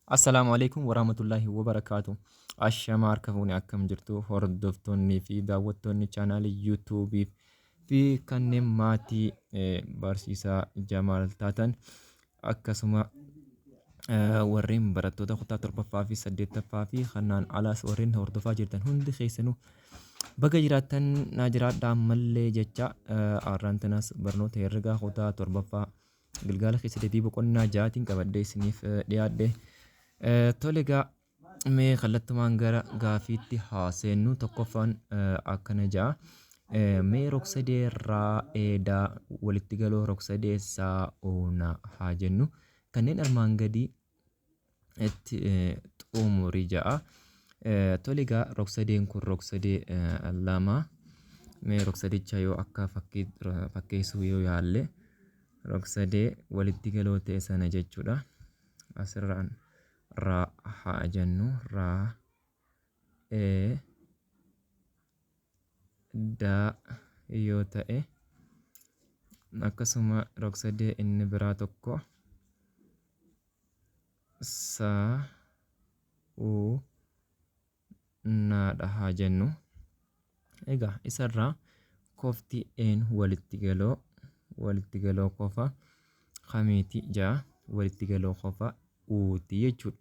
Assalaamu alaikum warahmatullaahi wabarakaatu. Ashamaa harka fuune, akkam jirtu hordoftoonnii fi daawwattoonni chaanaalii yuutuubii fi kanneen maatii barsiisaa Jamaal taatan, akkasuma warreen barattoota kutaa torbaffaa fi saddeettaffaa fi kannaan alaas warreen hordofaa jirtan hundi keessanuu baga jiraattan, naa jiraadhaa. Ammallee jecha har'aan tanaas barnoota herregaa kutaa torbaffaa gilgaala keessa deebii boqonnaa ja'aatiin qabadhee isiniif dhiyaadhe. Tole egaa, mee kallattumaan gara gaafiitti haa seennu. Tokkoffaan akkana ja'a. Mee rogsadee raa eedaa walitti galoo rogsadee saa oonaa haa jennu. Kanneen armaan gadii itti xumurii ja'a. Tole egaa, rogsadeen kun rogsadee lama. Mee rogsadicha yoo akka fakkeessuu yoo yaalle, rogsadee walitti galoo ta'e sana jechuudha. Asirraan raa haa jennu, raa e daa yoo ta'e, akkasuma rogsadee inni biraa tokko saa u naadha haa jennu. Egaa isarraa kofti een walitti galoo kofa kamiiti ja'a? Walitti galoo kofa uuti jechuudha.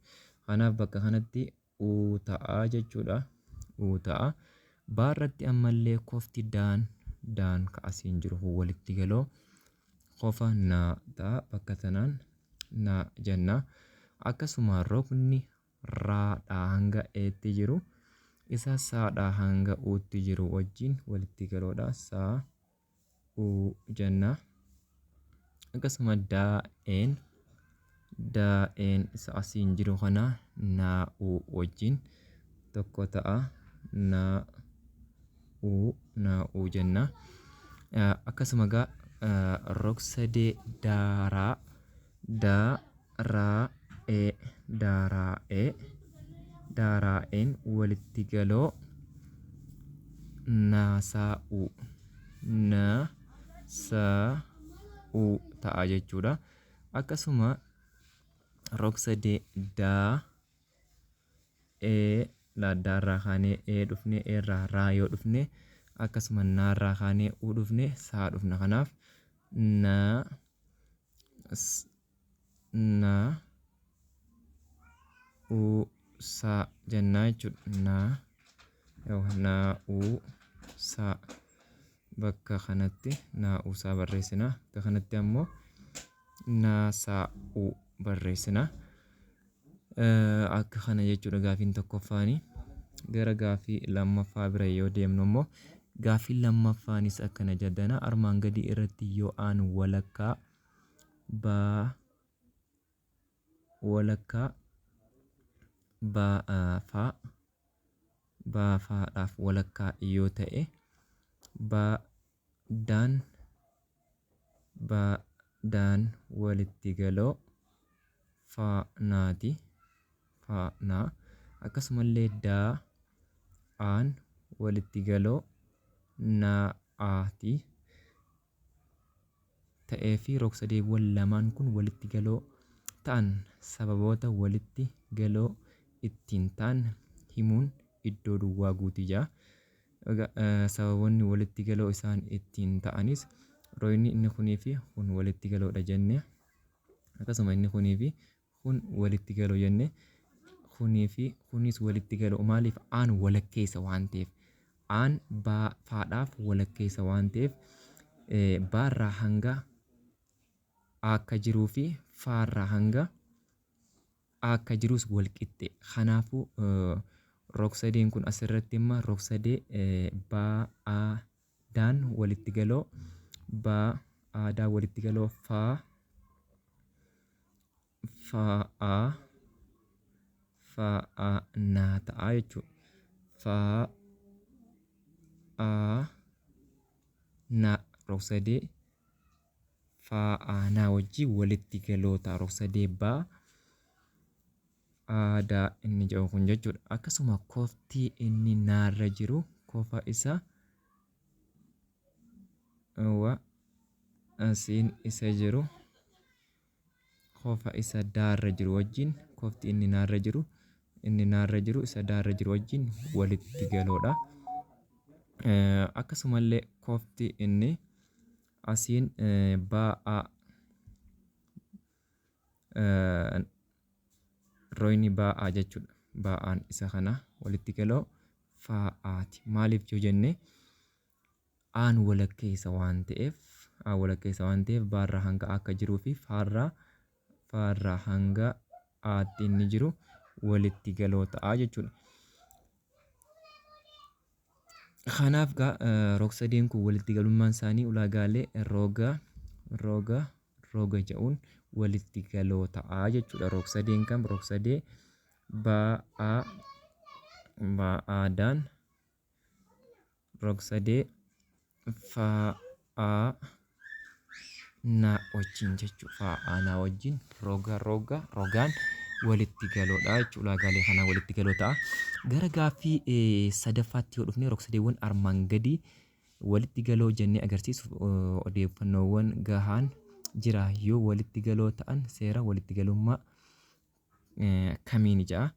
Kanaaf bakka kanatti uu ta'a jechuudha. Uu ta'a. Baarratti ammallee kofti daan ka asiin jiru kun walitti galoo kofa naa ta'a, bakka tanaan naa jenna. Akkasuma rogni raadhaa hanga eetti jiru isa saadhaa hanga uutti jiru wajjin walitti galoodha. Saa uu jenna. Akkasuma daa'een isa asiin jiru kana naa uu wajjin tokko ta'a. Naa uu, naa uu jenna. Akkasuma egaa rogsadee daaraa daaraa e daaraa e daaraa'een walitti galoo naasaa u na saa u ta'a jechuudha. Akkasuma rogsadee daa e daarraa kaanee e dhufne, e irraa raa yoo dhufne, akkasuma naarraa kaanee u dhufne, saa dhufna. Kanaaf na na u saa jennaa jechuudha. Na u saa bakka kanatti na u saa barreessina. Bakka kanatti ammoo na saa u barreessina. Akka kana jechuudha gaafiin tokkoffaani. Gara gaafii lammaffaa bira yoo deemnu immoo, gaafii lammaffaanis akkana jedhana: armaan gadii irratti yoo aan walakkaa baa walakkaa baa faa baa faadhaaf walakkaa yoo ta'e, baa daan baa daan walitti galoo faa naati, faa naa, akkasumallee daa aan walitti galoo naa aati ta'ee fi rogsadeewwan lamaan kun walitti galoo ta'an, sababoota walitti galoo ittiin ta'an himuun iddoo duwwaa guutii ja'a. Sababoonni walitti galoo isaan ittiin ta'anis, royni inni kunii fi kun walitti galoodha jenne, akkasuma inni kunii fi kun walitti galoo jenne, kunii fi kunis walitti galoo. Maaliif? Aan walakkeessa waan ta'eef, aan baa faadhaaf walakkeessa waan ta'eef, baarraa hanga akka jiruu fi faarraa hanga akka jirus wal qixxe. Kanaafuu rogsadeen kun asirratti imma rogsadee baa a daan walitti galoo baa aadaa walitti galoo faa faa a faa a naa ta'a jechuudha. Faa a na rogsadee faa a naa wajjin walitti galoo ta'a rogsadee baa aadaa inni jedhu kun jechuudha. Akkasuma kofti inni naarra jiru kofa isa wa asiin isa jiru kofa isa daarra jiru wajjin Kofti inni naarra jiru inni naarra jiru isa daarra jiru wajjin walitti galoodha. Akkasumallee kofti inni asiin ba'aa royni ba'aa jechuudha. Ba'aan isa kana walitti galoo fa'aati. Maaliif yoo jenne aan walakkeessa waan ta'eef aan walakkeessa waan ta'eef baarraa hanga akka jiruu fi faarraa hanga aatti inni jiru walitti galoo ta'a jechuudha. Kanaaf gaa rog-sadeen kun walitti galummaan isaanii ulaagaalee roga roga roga jedhuun walitti galoo ta'a jechuudha. Rog-sadeen kam rog-sadee ba'aa ba'aadhaan rog-sadee fa'aa naa wajjin jechuudha. Fa'aa naa wajjin roga roga rogaan walitti galoodha jechuudha. Ulaagaalee kanaan walitti galoo ta'a. Gara gaaffii sadaffaatti yoo dhufne rog-sadeewwan armaan gadii walitti galoo jennee agarsiisuuf odeeffannoowwan gahaan jira yoo walitti galoo ta'an seera walitti galummaa kamiin ja'a.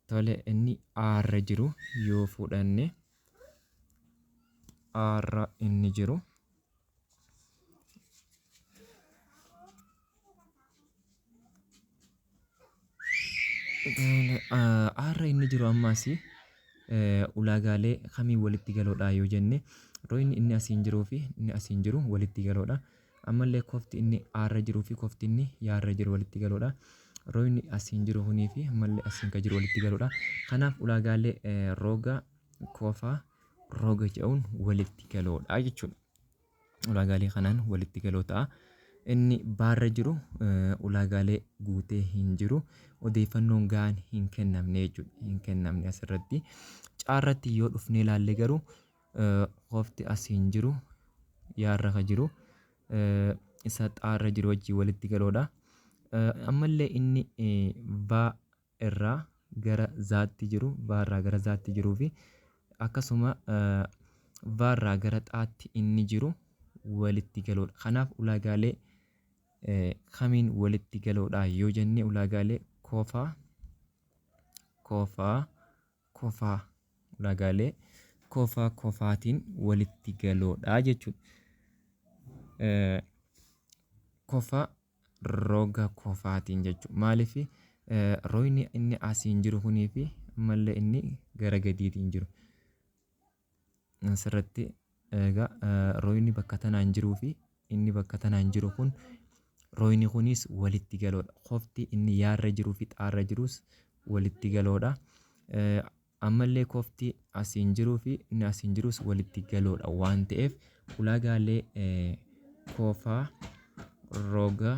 Tole inni aarra jiru yoo fudhanne aarra inni jiru aarra inni jiru ammaas ulaagaalee kamiin walitti galoodha yoo jenne royni inni asiin jiruu fi inni asiin jiru walitti galoodha. Ammallee kofti inni aarra jiruu fi kofti inni yaarra jiru walitti galoodha. Royni asiin jiru kunii fi ammallee asiin kan jiru walitti galoodha. Kanaaf ulaagaalee roga kofa roga jedhuun walitti galoodha jechuudha. Ulaagaalee kanaan walitti galoo ta'a. Inni baarra jiru ulaagaalee guutee hin jiru. Odeeffannoon gahaan hin kennamne jechuudha. Hin kennamne asirratti. Caarratti yoo dhufnee ilaalle garuu kofti asiin jiru yaarra ka jiru isa xaarra jiru wajjin walitti galoodha. Ammallee inni baa irraa gara zaatti jiru baarraa gara zaatti jiruu fi akkasuma baarraa gara xaatti inni jiru walitti galoodha. Kanaaf ulaagaalee kamiin walitti galoodha yoo jenne ulaagaalee kofaa kofaa kofaa ulaagaalee kofaa kofaatiin walitti galoodha jechuudha. Kofa roga kofaatiin jechuudha. Maaliif royni inni asiin jiru kunii fi ammallee inni gara gadiitiin jiru. Asirratti egaa royni bakka tanaan jiruu fi inni bakka tanaan jiru kun royni kunis walitti galoodha. Kofti inni yaarra jiruu fi xaarra jirus walitti galoodha. Ammallee kofti asiin jiruu fi inni asiin jirus walitti galoodha waan ta'eef ulaagaalee kofaa roga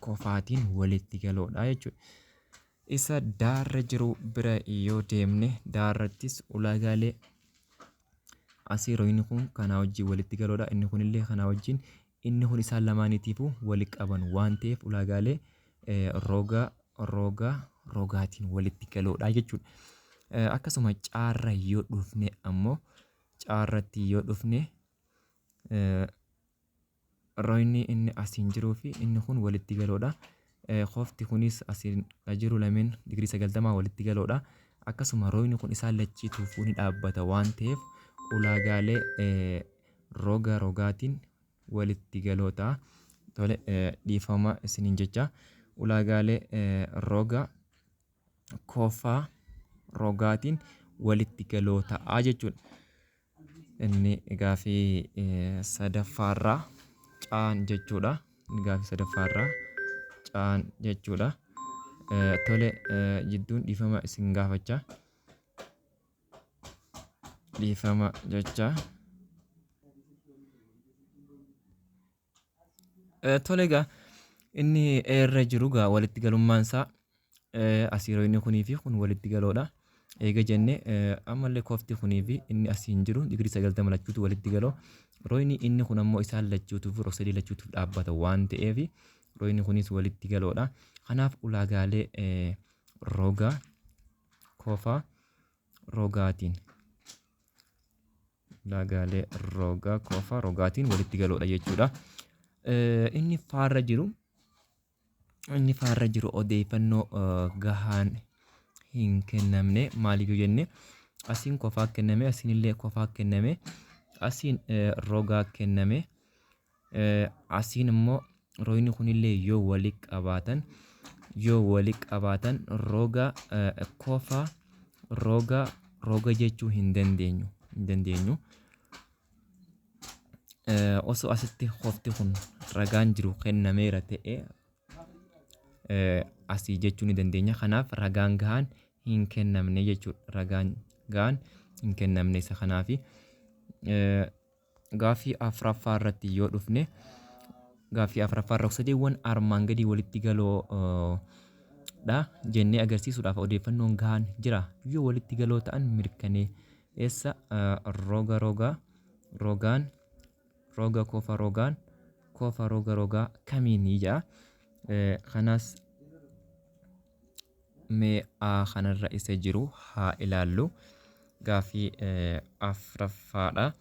kofaatiin walitti galoodha jechuudha. Isa daarra jiru bira yoo deemne daarrattis ulaagaalee asii royni kun kanaa wajjin walitti galoodha. Inni kunillee kanaa wajjin inni kun isaan lamaaniitiifuu wali qaban waan ta'eef ulaagaalee roga roga rogaatiin walitti galoodha jechuudha. Akkasuma caarra yoo dhufne ammoo caarratti yoo dhufne royni inni asiin jiruu fi inni kun walitti galoodha. Kofti kunis asiin jiru lameen digirii 90 walitti galoodha. Akkasuma royni kun isaan lachiituufuu ni dhaabbata waan ta'eef ulaagaalee roga rogaatiin walitti galoo ta'a. Tole dhiifama isiniin jecha ulaagaalee roga kofaa rogaatiin walitti galoo ta'a jechuudha. Inni gaafii sadaffaarraa caan jechuudha. Inni gaafii sadaffaarraa caan jechuudha. Tole jidduun dhiifama isin gaafachaa. Dhiifama jecha. Tole egaa inni irra jiru gaa walitti galummaan isaa asii royni kunii fi kun walitti galoodha. Eega jenne ammallee kofti kunii fi inni asiin jiru digirii 90 lachuutu walitti galoo. Royni inni kun ammoo isaan lachuutuuf rog-sadii lachuutuuf dhaabbata waan ta'eef royni kunis walitti galoodha. Kanaaf ulaagaalee roga kofa rogaatiin ulaagaalee roga kofa rogaatiin walitti galoodha jechuudha. Inni faarra jiru Inni faarra jiru odeeffannoo gahaan hin kennamne. Maaliif yoo jenne, asiin kofaa kenname, asiin illee kofaa kenname, asiin rogaa kenname, asiin immoo royni kunillee yoo wali qabaatan, roga kofa roga roga jechuu hin dandeenyu. Osoo asitti kofti kun ragaan jiru kennameera ta'e asii jechuu ni dandeenya. Kanaaf ragaan gahaan hin kennamne jechuudha. Ragaan gahaan hin kennamne isa kanaafi. Gaaffii afuraffaa irratti yoo dhufne, gaaffii afuraffaa rogsadeewwan armaan gadii walitti galoo dha jennee agarsiisuudhaaf odeeffannoon gahaan jira. Yoo walitti galoo ta'an mirkaneessa roga roga rogaan roga kofa rogaan kofa roga rogaa kamiini jedha. Kanas mee A kanarra isa jiru haa ilaallu. Gaaffii afuraffaadha.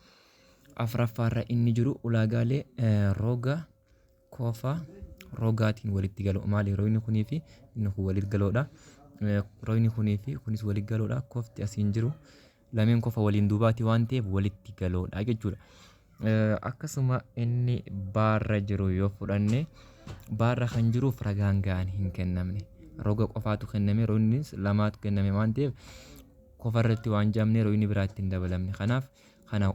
Afuraffaarra inni jiru ulaagaalee roga kofa rogaatiin walitti galu. Maali royni kunii fi inni kun walitti galoodha. Royni kunii fi kunis walitti galoodha. Kofti asiin jiru lameen kofa waliin duubaati waan ta'eef walitti galoodha jechuudha. Akkasuma inni baarra jiru yoo fudhanne, baarra kan jiruuf ragaan gahaan hin kennamne. Roga qofaatu kenname, roynis lamaatu kenname waan ta'eef kofarratti waan jaamne royni biraatti hin dabalamne. Kanaaf kana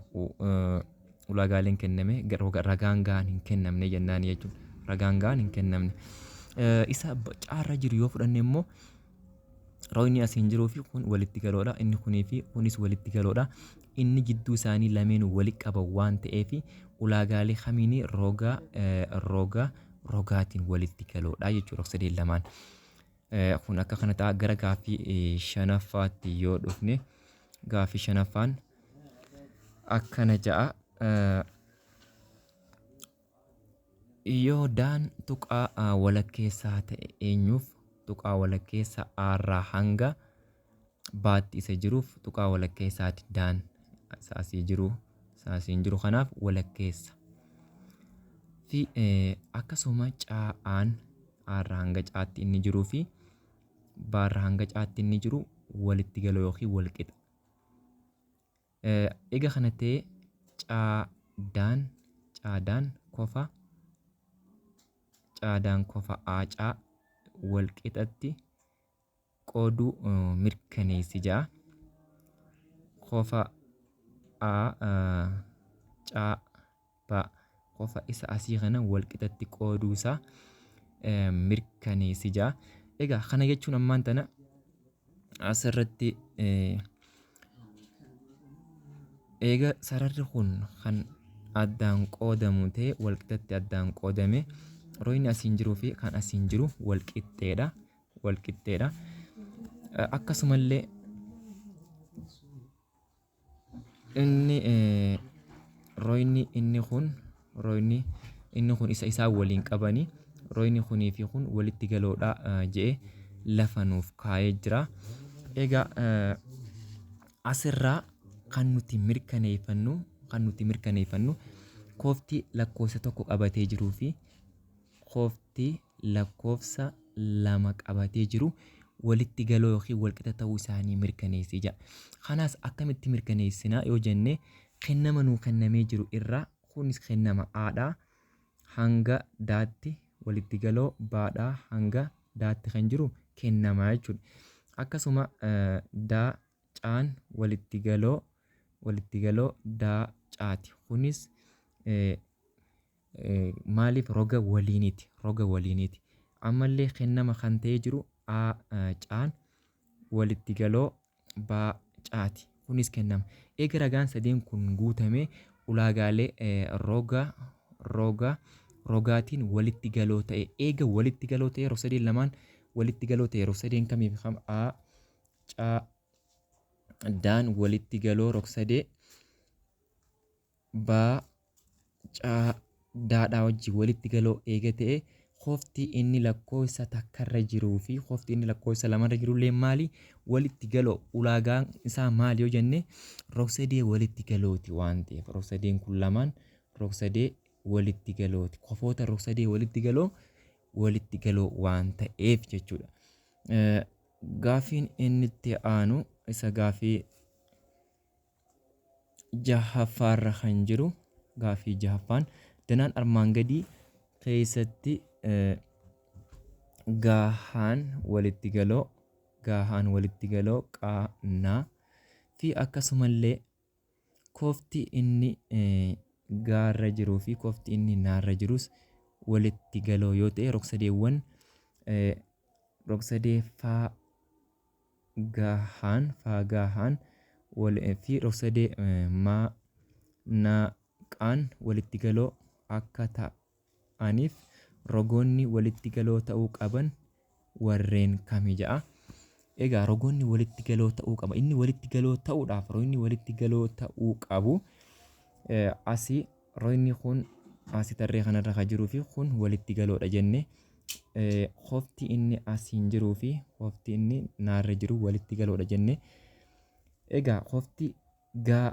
ulaagaaleen kenname ragaan gahaan hin kennamne jennaan jechuudha. Ragaan gahaan hin kennamne. Isa caarra jiru yoo fudhanne immoo royni asiin jiruu fi kun walitti galoodha. Inni kunii fi kunis walitti galoodha. Inni jidduu isaanii lameen walitti qaban waan ta'eef ulaagaalee kamiini roga roga rogaatiin walitti galoodha jechuudha rogsadeen lamaan. Kun akka kana ta'a. Gara gaaffii shanaffaatti yoo dhufne, gaaffii shanaffaan akkana ja'a. Yoo daan tuqaa walakkeessaa ta'e eenyuuf tuqaa walakkeessa aarraa hanga baatti isa jiruuf tuqaa walakkeessaati daan isa asii jiru, isa asiin jiru kanaaf walakkeessa. Fi akkasuma caa'aan aarraa hanga caatti inni jiruu fi baarraa hanga caatti inni jiru walitti galoo yookiin wal qixa. Egaa kana ta'e caadaan kofa caadaan kofa aacaa wal qixatti qooduu mirkaneessi ja'a. Kofa a caa ba kofa isa asii kana wal qixatti qooduu isaa mirkaneessi ja'a. Egaa kana jechuun ammaan tana asirratti eega sararri kun kan addaan qoodamu ta'e wal qixatti addaan qoodame royni asiin jiruu fi kan asiin jiru wal qixxeedha. Wal qixxeedha. Akkasumallee inni royni inni kun royni inni kun isa isaan waliin qabanii royni kunii fi kun walitti galoodha jedhee lafa nuuf kaa'ee jira. Egaa asirraa kan nuti mirkaneeffannu koofti lakkoofsa tokko qabatee jiruu fi koofti lakkoofsa lama qabatee jiru walitti galoo yookiin walqixa ta'uu isaanii mirkaneessee jira. Kanaas akkamitti mirkaneessinaa yoo jenne, kennama nuu kennamee jiru irraa kunis kennama aadhaa hanga daatti walitti galoo baadhaa hanga daatti kan jiru kennamaa jechuudha. Akkasuma daa caan walitti galoo daa caati. Kunis maaliif roga waliiniiti? Roga waliiniiti. Ammallee kennama kan ta'ee jiru a caan walitti galoo baa caati. Kunis kennama. Eega ragaan sadeen kun guutame ulaagaalee roga roga rogaatiin walitti galoo ta'e. Eega walitti galoo ta'e rog-sadeen lamaan walitti galoo ta'e rog-sadeen kamiif kam a c daan walitti galoo rog-sadee baa caa daadhaa wajjin walitti galoo eega ta'e kofti inni lakkoofsa takkarra jiruu fi kofti inni lakkoofsa lamarra jirullee maali walitti galoo ulaagaan isaa maali yoo jenne rog-sadee walitti galooti waan ta'eef rog-sadeen kun lamaan rog-sadee walitti galooti kofoota rog-sadee walitti galoo walitti galoo waan ta'eef jechuudha. Gaaffiin inni itti aanu isa gaaffii jahaffaarra kan jiru gaaffii jahaffaan danaan armaan gadii keessatti gaahaan walitti galoo gaahaan walitti galoo qaanaa fi akkasumallee kofti inni gaarra jiruu fi kofti inni naarra jirus walitti galoo yoo ta'e rogsadeewwan rogsadee faa gaahaan faa gaahaan fi rogsadee maa naa qaan walitti galoo akka ta'aniif rogoonni walitti galoo ta'uu qaban warreen kami ja'a. Egaa rogoonni walitti galoo ta'uu qaba. Inni walitti galoo ta'uudhaaf rogni walitti galoo ta'uu qabu asii rogni kun asii tarree kanarra kan jiruu fi kun walitti galoodha jenne kofti inni asiin jiruu fi kofti inni naarra jiru walitti galoodha jenne. Egaa kofti gaa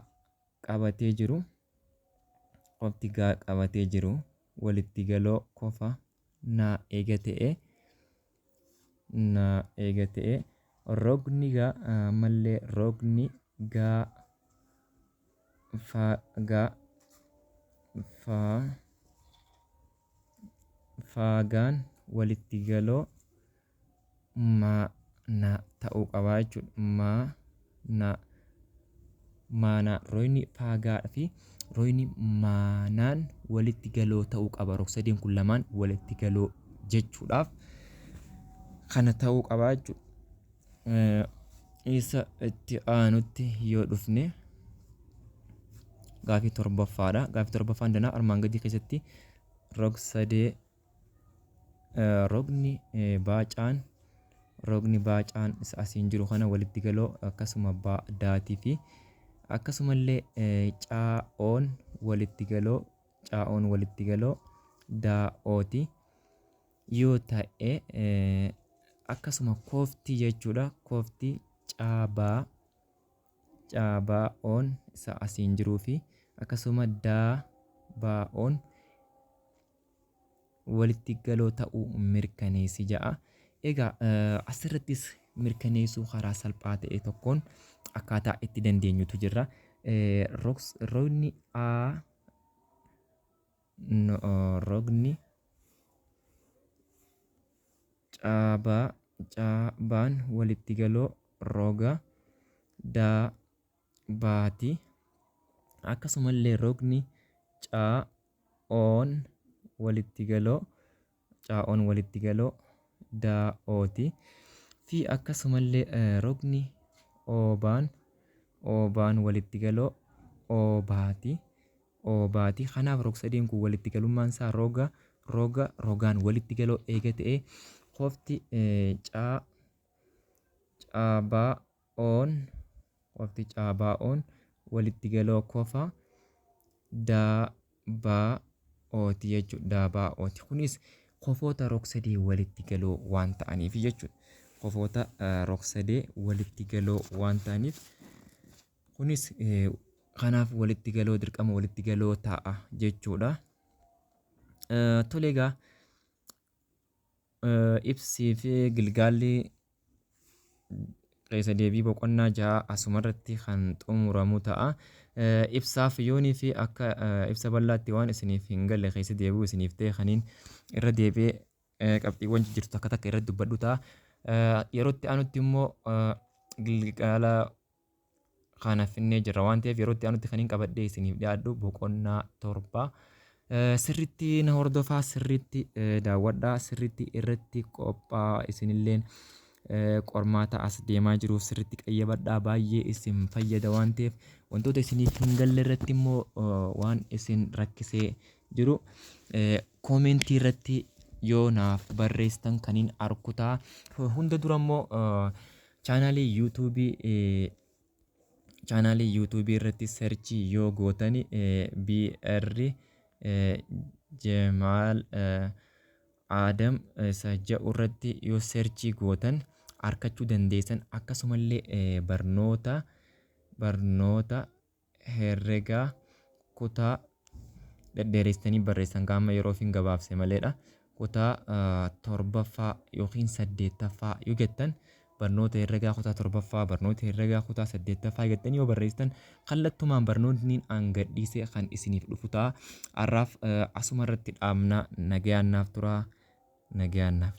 qabatee jiru kofti gaa qabatee jiru walitti galoo kofa naa eega ta'e naa eega ta'e rogni gaa ammallee rogni gaa faa gaa faa faagaan walitti galoo maa na ta'uu qabaa jechuudha. Maa na maanaa rogni faagaa fi rogni maanaan walitti galoo ta'uu qaba. Rogsadeen kun lamaan walitti galoo jechuudhaaf kana ta'uu qabaa jechuudha. Isa itti aanutti yoo dhufne gaafii torbaffaadha. Gaafii torbaffaan danaa armaan gadii keessatti rogsadee rogni baacaan rogni baacaan isa asiin jiru kana walitti galoo akkasuma daatii fi akkasumallee caa'oon walitti galoo caa'oon walitti galoo daa'ooti yoo ta'e akkasuma kooftii jechuudha. Kooftii caabaa caabaa'oon isa asiin jiruu fi akkasuma daabaa'oon walitti galoo ta'uu mirkaneessi ja'a. Egaa asirrattis mirkaneessuu karaa salphaa ta'e tokkoon akkaataa itti dandeenyutu jira. Rogni A rogni caabaa caabaan walitti galoo roga daa baati. Akkasumallee rogni caa'oon walitti galoo caa'oon walitti galoo daa'ooti. Fi akkasumallee rogni oobaan oobaan walitti galoo oobaati. Oobaati. Kanaaf rogsadeen kun walitti galummaan isaa roga roga rogaan walitti galoo eega ta'e kofti caa caabaa'oon kofti caabaa'oon walitti galoo kofa daabaa'ooti jechuudha. Daabaa'ooti. Kunis kofoota rogsadee walitti galoo waan ta'aniif jechuudha. Kofoota rogsadee walitti galoo waan ta'aniif kunis kanaaf walitti galoo dirqama walitti galoo ta'a jechuudha. Tole egaa ibsii fi gilgaalli keessa deebii boqonnaa ja'a asumarratti kan xumuramu ta'a. Ibsaaf yoonii fi akka ibsa bal'aatti waan isiniif hin galle keessa deebi'u isiniif ta'e kaniin irra deebi'ee qabxiiwwan jijjiirtu takka takka irratti dubbadhu ta'a. Yeroo itti aanutti immoo gilgaala kana finnee jirra waan ta'eef yeroo itti aanutti kaniin qabadhee isiniif dhiyaadhu boqonnaa torba. Sirriitti na hordofaa, sirriitti daawwadhaa, sirriitti irratti qophaa'aa isinilleen qormaata as deemaa jiruuf sirriitti qayyabadhaa baay'ee isin fayyada waan ta'eef wantoota isiniif hin galle irratti immoo waan isin rakkisee jiru koomentii irratti yoo naaf barreessitan kaniin arku ta'a. Hunda dura immoo chaanaalii yuutuubii chaanaalii yuutuubii irratti searchii yoo gootani BR Jemaal Adam isa jedhu irratti yoo searchii gootan argachuu dandeessan akkasumallee barnoota barnoota herregaa kutaa dhedheeressitanii barreessan qaama yeroo hin gabaabse maleedha. Kutaa 7ffaa yookiin 8ffaa yoo jettan, barnoota herregaa kutaa 7ffaa, barnoota herregaa kutaa 8ffaa jettanii yoo barreessitan, kallattumaan barnootni an gadhiise kan isiniif dhufu ta'a. Har'aaf asuma irratti dhaabna. Nagayaan naaf turaa. Nagayaan naaf.